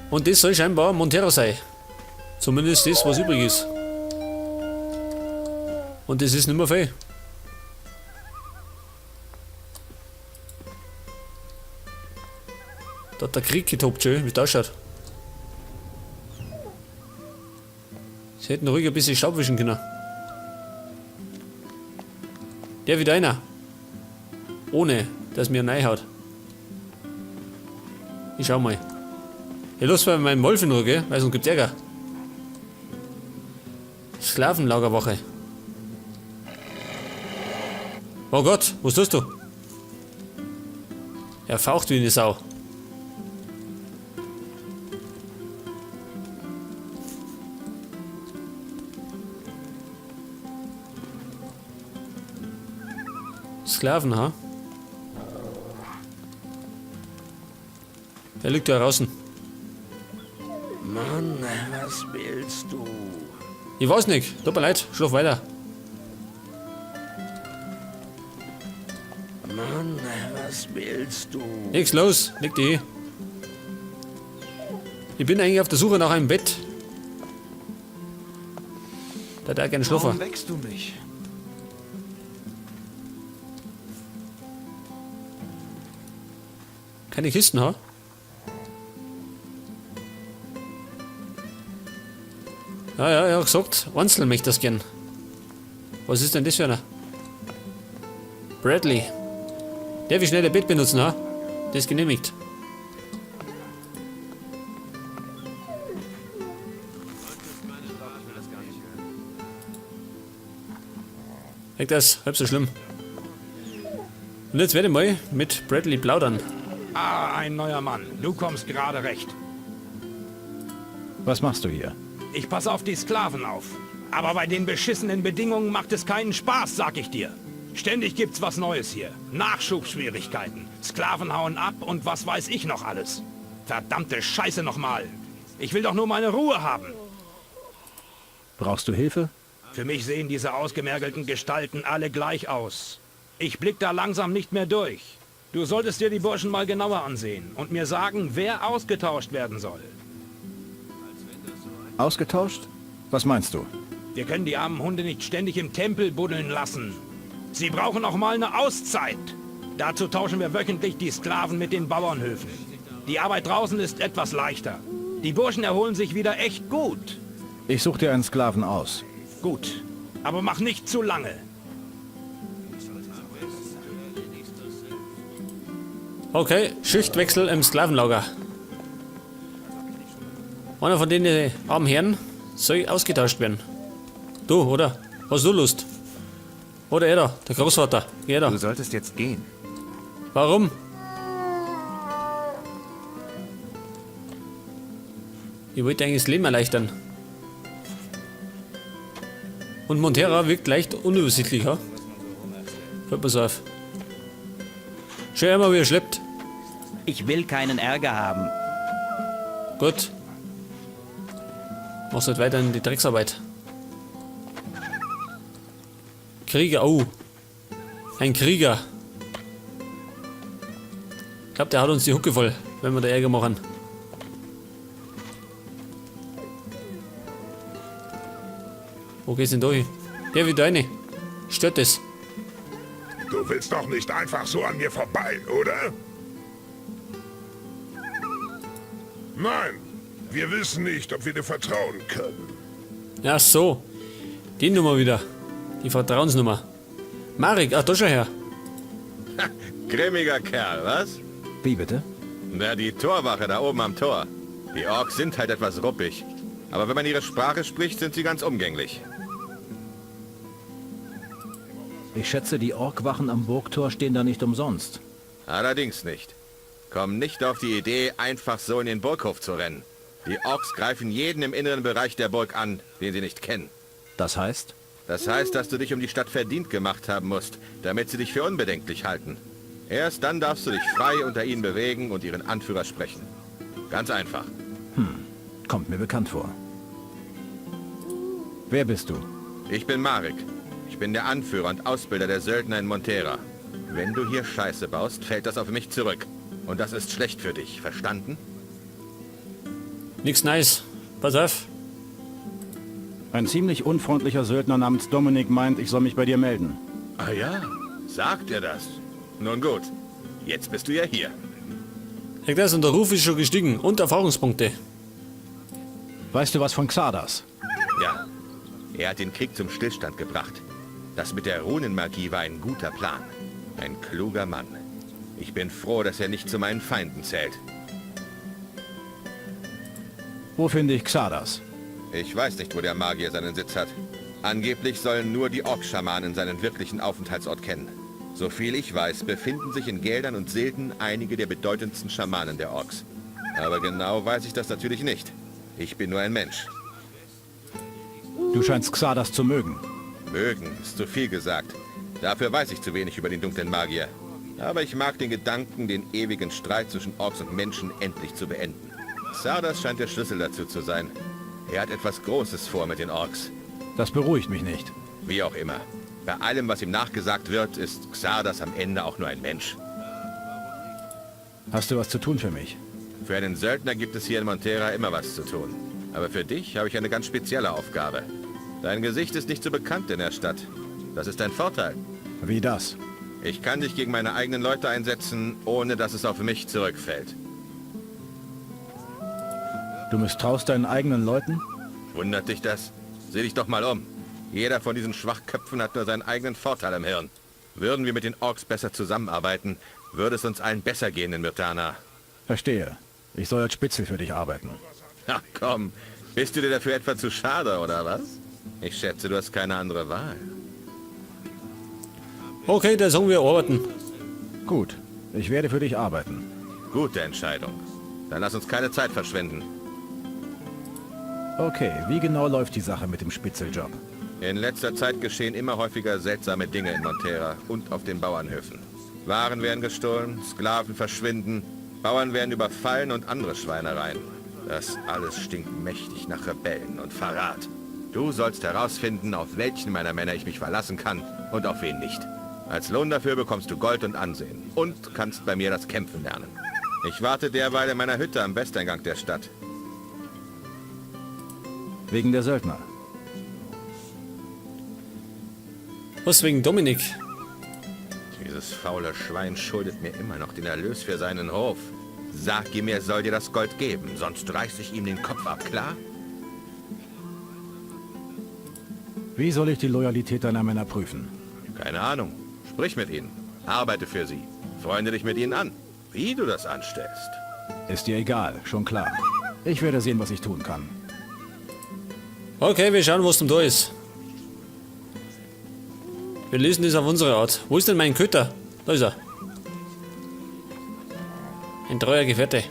Und das soll scheinbar Montera sein. Zumindest das, was übrig ist. Und das ist nicht mehr viel. Da hat der Krieg getobt, schön, wie das ausschaut. Sie hätten ruhig ein bisschen Staub wischen können. Der wieder einer. Ohne, dass mir reinhaut. Ich schau mal. Ja, los bei meinem Wolf in Ruhe, gell? Weil sonst gibt's Ärger. Sklavenlagerwache. Oh Gott, was tust du? Er faucht wie eine Sau. Sklaven, ha? Der liegt da draußen. Mann, was willst du? Ich weiß nicht. Tut mir leid. Schlaf weiter. Mann, was willst du? Nix los. Leg dich hin. Ich bin eigentlich auf der Suche nach einem Bett. Da hat er gerne Warum schlafen. wächst du mich? Keine Kisten, ha? Ja, ja, ja, gesagt, einzeln möchte das gern. Was ist denn das für einer? Bradley. Der will schnell ein Bett benutzen, ha? Das ist genehmigt. Weg das, halb so schlimm. Und jetzt werde ich mal mit Bradley plaudern. Ah, ein neuer Mann. Du kommst gerade recht. Was machst du hier? Ich passe auf die Sklaven auf. Aber bei den beschissenen Bedingungen macht es keinen Spaß, sag ich dir. Ständig gibt's was Neues hier. Nachschubschwierigkeiten. Sklaven hauen ab und was weiß ich noch alles. Verdammte Scheiße nochmal. Ich will doch nur meine Ruhe haben. Brauchst du Hilfe? Für mich sehen diese ausgemergelten Gestalten alle gleich aus. Ich blick da langsam nicht mehr durch. Du solltest dir die Burschen mal genauer ansehen und mir sagen, wer ausgetauscht werden soll. Ausgetauscht? Was meinst du? Wir können die armen Hunde nicht ständig im Tempel buddeln lassen. Sie brauchen auch mal eine Auszeit. Dazu tauschen wir wöchentlich die Sklaven mit den Bauernhöfen. Die Arbeit draußen ist etwas leichter. Die Burschen erholen sich wieder echt gut. Ich suche dir einen Sklaven aus. Gut, aber mach nicht zu lange. Okay, Schichtwechsel im Sklavenlager. Einer von den armen Herren soll ausgetauscht werden. Du, oder? Hast du Lust? Oder er da, der Großvater. Er da. Du solltest jetzt gehen. Warum? Ich wollte eigentlich das Leben erleichtern. Und Montera wirkt leicht unübersichtlich, ha? Fällt mir so auf. Schau mal, wie er schleppt. Ich will keinen Ärger haben. Gut. Machst halt weiter in die Drecksarbeit. Krieger, oh. Ein Krieger. Ich glaube, der hat uns die Hucke voll, wenn wir da Ärger machen. Wo geht's denn da hin? Der wieder rein. Stört das? Du willst doch nicht einfach so an mir vorbei, oder? Nein, wir wissen nicht, ob wir dir vertrauen können. Ja, so. Die Nummer wieder. Die Vertrauensnummer. Marek, ach, da schau her. Grimmiger Kerl, was? Wie bitte? Na, die Torwache da oben am Tor. Die Orks sind halt etwas ruppig. Aber wenn man ihre Sprache spricht, sind sie ganz umgänglich. Ich schätze, die Orkwachen am Burgtor stehen da nicht umsonst. Allerdings nicht. Komm nicht auf die Idee, einfach so in den Burghof zu rennen. Die Orks greifen jeden im inneren Bereich der Burg an, den sie nicht kennen. Das heißt? Das heißt, dass du dich um die Stadt verdient gemacht haben musst, damit sie dich für unbedenklich halten. Erst dann darfst du dich frei unter ihnen bewegen und ihren Anführer sprechen. Ganz einfach. Kommt mir bekannt vor. Wer bist du? Ich bin Marek. Ich bin der Anführer und Ausbilder der Söldner in Montera. Wenn du hier Scheiße baust, fällt das auf mich zurück. Und das ist schlecht für dich, verstanden? Nix nice. Pass auf. Ein ziemlich unfreundlicher Söldner namens Dominik meint, ich soll mich bei dir melden. Ah ja, sagt er das? Nun gut, jetzt bist du ja hier. Herr das und der Ruf ist schon gestiegen. Und Erfahrungspunkte. Weißt du was von Xardas? Ja, er hat den Krieg zum Stillstand gebracht. Das mit der Runenmagie war ein guter Plan. Ein kluger Mann. Ich bin froh, dass er nicht zu meinen Feinden zählt. Wo finde ich Xardas? Ich weiß nicht, wo der Magier seinen Sitz hat. Angeblich sollen nur die Ork-Schamanen seinen wirklichen Aufenthaltsort kennen. Soviel ich weiß, befinden sich in Geldern und Silden einige der bedeutendsten Schamanen der Orks. Aber genau weiß ich das natürlich nicht. Ich bin nur ein Mensch. Du scheinst Xardas zu mögen. Mögen ist zu viel gesagt. Dafür weiß ich zu wenig über den dunklen Magier. Aber ich mag den Gedanken, den ewigen Streit zwischen Orks und Menschen endlich zu beenden. Xardas scheint der Schlüssel dazu zu sein. Er hat etwas Großes vor mit den Orks. Das beruhigt mich nicht. Wie auch immer. Bei allem, was ihm nachgesagt wird, ist Xardas am Ende auch nur ein Mensch. Hast du was zu tun für mich? Für einen Söldner gibt es hier in Montera immer was zu tun. Aber für dich habe ich eine ganz spezielle Aufgabe. Dein Gesicht ist nicht so bekannt in der Stadt. Das ist ein Vorteil. Wie das? Ich kann dich gegen meine eigenen Leute einsetzen, ohne dass es auf mich zurückfällt. Du misstraust deinen eigenen Leuten? Wundert dich das? Seh dich doch mal um. Jeder von diesen Schwachköpfen hat nur seinen eigenen Vorteil im Hirn. Würden wir mit den Orks besser zusammenarbeiten, würde es uns allen besser gehen in Myrtana. Verstehe. Ich soll als Spitzel für dich arbeiten. Ach komm, bist du dir dafür etwa zu schade, oder was? Ich schätze, du hast keine andere Wahl. Okay, dann sagen wir arbeiten. Gut, ich werde für dich arbeiten. Gute Entscheidung. Dann lass uns keine Zeit verschwenden. Okay, wie genau läuft die Sache mit dem Spitzeljob? In letzter Zeit geschehen immer häufiger seltsame Dinge in Montera und auf den Bauernhöfen. Waren werden gestohlen, Sklaven verschwinden, Bauern werden überfallen und andere Schweinereien. Das alles stinkt mächtig nach Rebellen und Verrat. Du sollst herausfinden, auf welchen meiner Männer ich mich verlassen kann und auf wen nicht. Als Lohn dafür bekommst du Gold und Ansehen und kannst bei mir das Kämpfen lernen. Ich warte derweil in meiner Hütte am Westeingang der Stadt. Wegen der Söldner. Was wegen Dominik? Dieses faule Schwein schuldet mir immer noch den Erlös für seinen Hof. Sag ihm, er soll dir das Gold geben, sonst reiß ich ihm den Kopf ab, klar? Wie soll ich die Loyalität deiner Männer prüfen? Keine Ahnung. Sprich mit ihnen. Arbeite für sie. Freunde dich mit ihnen an. Wie du das anstellst. Ist dir egal, schon klar. Ich werde sehen, was ich tun kann. Okay, wir schauen, was denn da ist. Wir lösen das auf unsere Art. Wo ist denn mein Köter? Da ist er. Ein treuer Gefährte.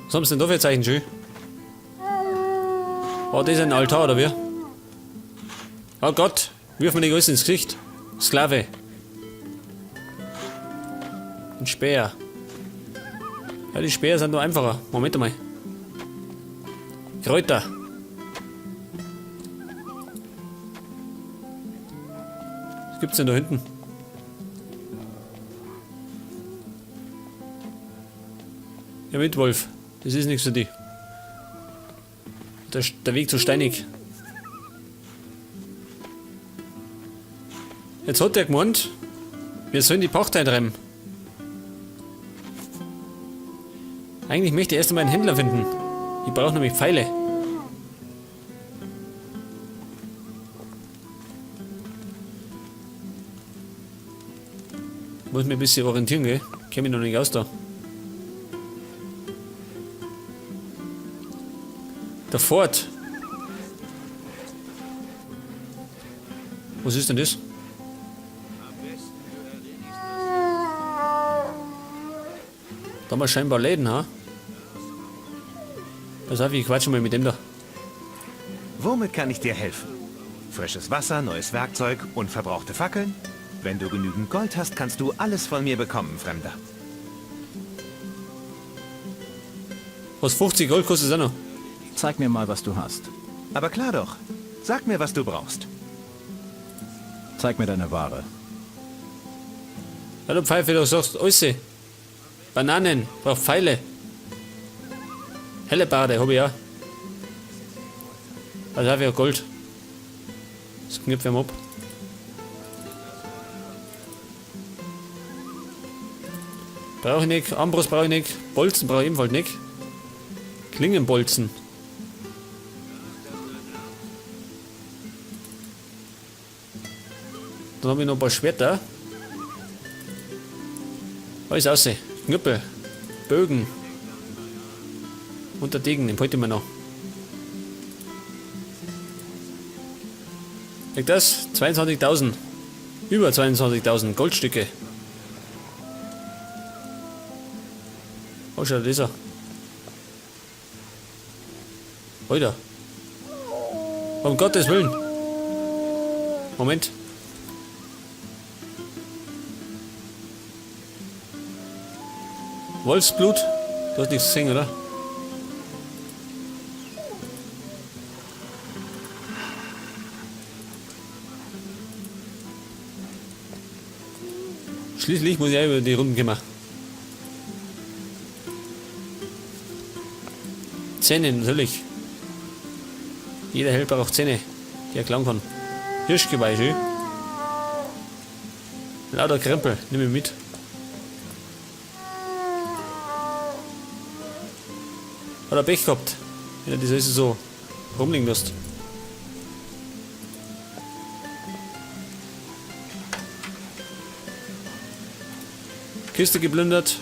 Was haben sie denn da für Zeichen, schön? War das ein Altar, oder wie? Oh Gott, wirf mir die alles ins Gesicht. Sklave. Ein Speer. Ja, die Speer sind nur einfacher. Moment einmal. Kräuter. Was gibt's denn da hinten? Ja, mit Wolf. Das ist nichts für dich. Der Weg zu steinig. Jetzt hat der gemeint, wir sollen die Pacht eintreiben. Eigentlich möchte ich erst einmal einen Händler finden. Ich brauche nämlich Pfeile. Muss mich ein bisschen orientieren, gell? Kenn mich noch nicht aus da. Der Fort. Was ist denn das? Da haben wir scheinbar Läden, ha? Pass auf, ich quatsche mal mit dem da. Womit kann ich dir helfen? Frisches Wasser, neues Werkzeug, unverbrauchte Fackeln? Wenn du genügend Gold hast, kannst du alles von mir bekommen, Fremder. Was, 50 Gold kostet es auch noch? Zeig mir mal, was du hast. Aber klar doch. Sag mir, was du brauchst. Zeig mir deine Ware. Ja, du Pfeife, du sagst alles. Bananen, brauch Pfeile. Hellebarde habe ich ja. Also habe ich ja Gold. Das knüpfen wir ab. Brauche ich nicht. Armbrust brauche ich nicht. Bolzen brauche ich ebenfalls nicht. Klingenbolzen. Dann habe ich noch ein paar Schwerter. Alles aussehen. Knüppel. Bögen. Und der Degen, den behalte ich mir noch. Liegt das? 22.000. Über 22.000 Goldstücke. Oh, schau, das ist er. Alter. Um Gottes Willen. Moment. Wolfsblut? Du hast nichts gesehen, oder? Schließlich muss ich ja über die Runden kommen. Zähne, natürlich. Jeder Held braucht Zähne, die er klauen kann. Hirschgeweih, schön. Lauter Krempel, nimm ich mit. Hat er Pech gehabt, wenn er das alles so rumliegen lässt. Kiste geplündert.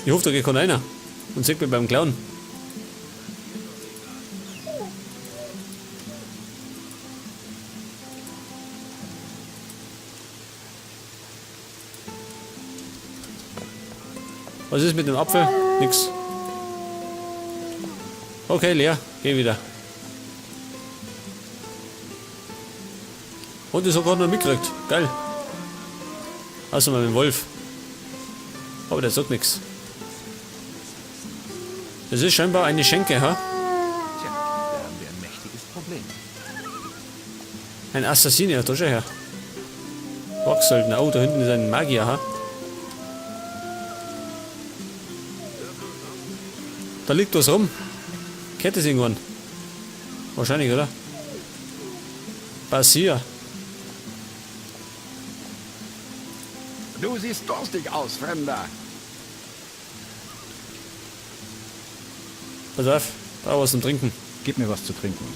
Ich hoffe, da geht keiner einer und sieht mich beim Klauen. Was ist mit dem Apfel? Nix. Okay, leer. Geh wieder. Und ich sogar noch mitgekriegt. Geil. Außer mal mit dem Wolf. Aber der sagt nix. Das ist scheinbar eine Schenke, ha? Tja, da haben wir ein mächtiges Problem. Ein Assassine, ja, da schau her. Wachsöldner. Oh, da hinten ist ein Magier, ha? Da liegt was rum. Kennt das irgendwann? Wahrscheinlich, oder? Passier. Du siehst durstig aus, Fremder. Pass auf, brauch was zum Trinken. Gib mir was zu trinken.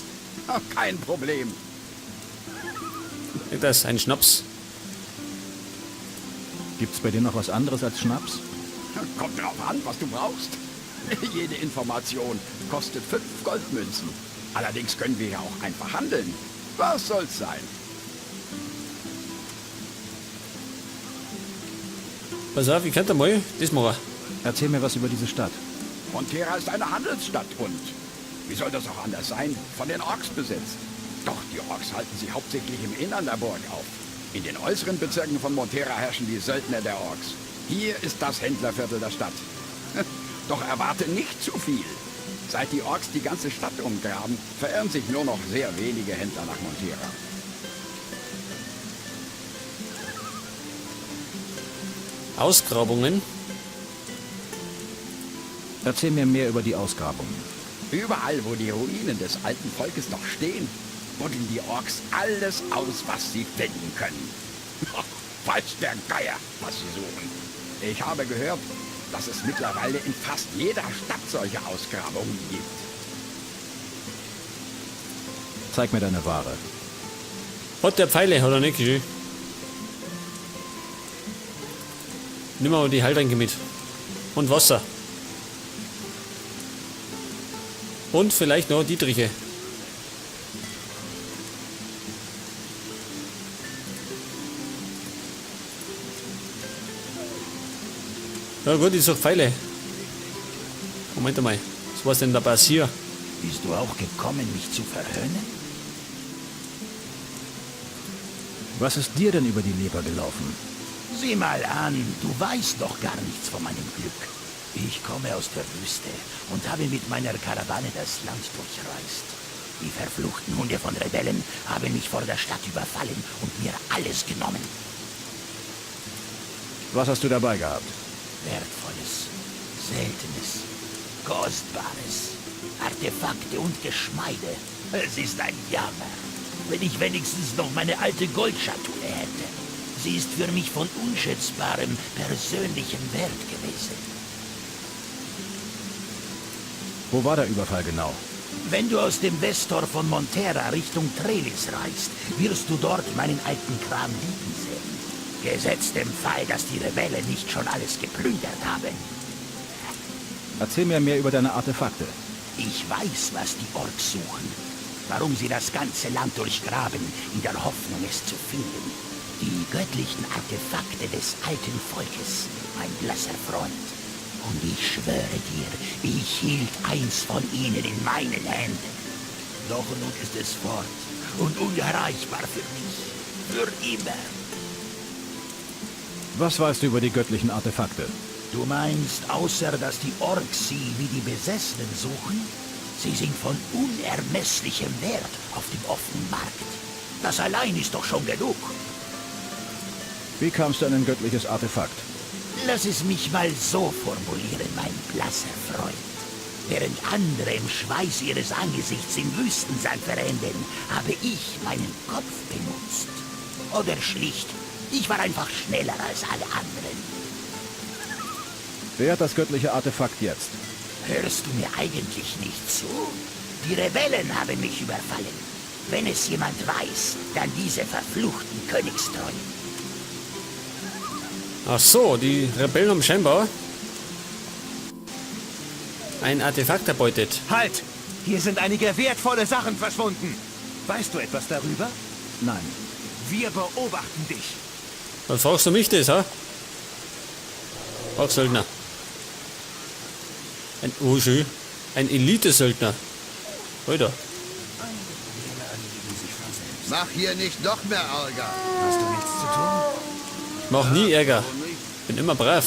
Ach, kein Problem. Das ist ein Schnaps. Gibt's bei dir noch was anderes als Schnaps? Kommt drauf an, was du brauchst. Jede Information kostet 5 Goldmünzen. Allerdings können wir ja auch einfach handeln. Was soll's sein? Pass auf, ich könnte mal das machen. Erzähl mir was über diese Stadt. Montera ist eine Handelsstadt und, wie soll das auch anders sein, von den Orks besetzt. Doch die Orks halten sich hauptsächlich im Innern der Burg auf. In den äußeren Bezirken von Montera herrschen die Söldner der Orks. Hier ist das Händlerviertel der Stadt. Doch erwarte nicht zu viel. Seit die Orks die ganze Stadt umgraben, verirren sich nur noch sehr wenige Händler nach Montera. Ausgrabungen? Erzähl mir mehr über die Ausgrabungen. Überall, wo die Ruinen des alten Volkes noch stehen, buddeln die Orks alles aus, was sie finden können. Weiß der Geier, was sie suchen. Ich habe gehört, dass es mittlerweile in fast jeder Stadt solche Ausgrabungen gibt. Zeig mir deine Ware. Hat der Pfeile, hat er nicht geschehen. Nimm mal die Heiltränke mit. Und Wasser. Und vielleicht noch Dietriche. Ja gut, ich suche Pfeile. Moment einmal. Was war denn da passiert? Bist du auch gekommen, mich zu verhöhnen? Was ist dir denn über die Leber gelaufen? Sieh mal an, du weißt doch gar nichts von meinem Glück. Ich komme aus der Wüste und habe mit meiner Karawane das Land durchreist. Die verfluchten Hunde von Rebellen haben mich vor der Stadt überfallen und mir alles genommen. Was hast du dabei gehabt? Wertvolles. Seltenes, Kostbares, Artefakte und Geschmeide. Es ist ein Jammer. Wenn ich wenigstens noch meine alte Goldschatulle hätte. Sie ist für mich von unschätzbarem persönlichem Wert gewesen. Wo war der Überfall genau? Wenn du aus dem Westtor von Montera Richtung Trelis reist, wirst du dort meinen alten Kram liegen sehen. Gesetzt dem Fall, dass die Rebellen nicht schon alles geplündert haben. Erzähl mir mehr über deine Artefakte. Ich weiß, was die Orks suchen. Warum sie das ganze Land durchgraben, in der Hoffnung, es zu finden. Die göttlichen Artefakte des alten Volkes, mein blasser Freund. Und ich schwöre dir, ich hielt eins von ihnen in meinen Händen. Doch nun ist es fort und unerreichbar für mich. Für immer. Was weißt du über die göttlichen Artefakte? Du meinst, außer dass die Orks sie wie die Besessenen suchen? Sie sind von unermesslichem Wert auf dem offenen Markt. Das allein ist doch schon genug. Wie kamst du an ein göttliches Artefakt? Lass es mich mal so formulieren, mein blasser Freund. Während andere im Schweiß ihres Angesichts im Wüstensand verenden, habe ich meinen Kopf benutzt. Oder schlicht, ich war einfach schneller als alle anderen. Wer hat das göttliche Artefakt jetzt? Hörst du mir eigentlich nicht zu? Die Rebellen haben mich überfallen. Wenn es jemand weiß, dann diese verfluchten Königstreuen. Ach so, die Rebellen haben scheinbar ein Artefakt erbeutet. Halt! Hier sind einige wertvolle Sachen verschwunden. Weißt du etwas darüber? Nein. Wir beobachten dich. Dann fragst du mich das, ha? Ork-Söldner. Ein, oh schön. Ein Elite-Söldner. Alter. Mach hier nicht noch mehr Ärger. Hast du nichts zu tun? Ich mach nie Ärger. Bin immer brav.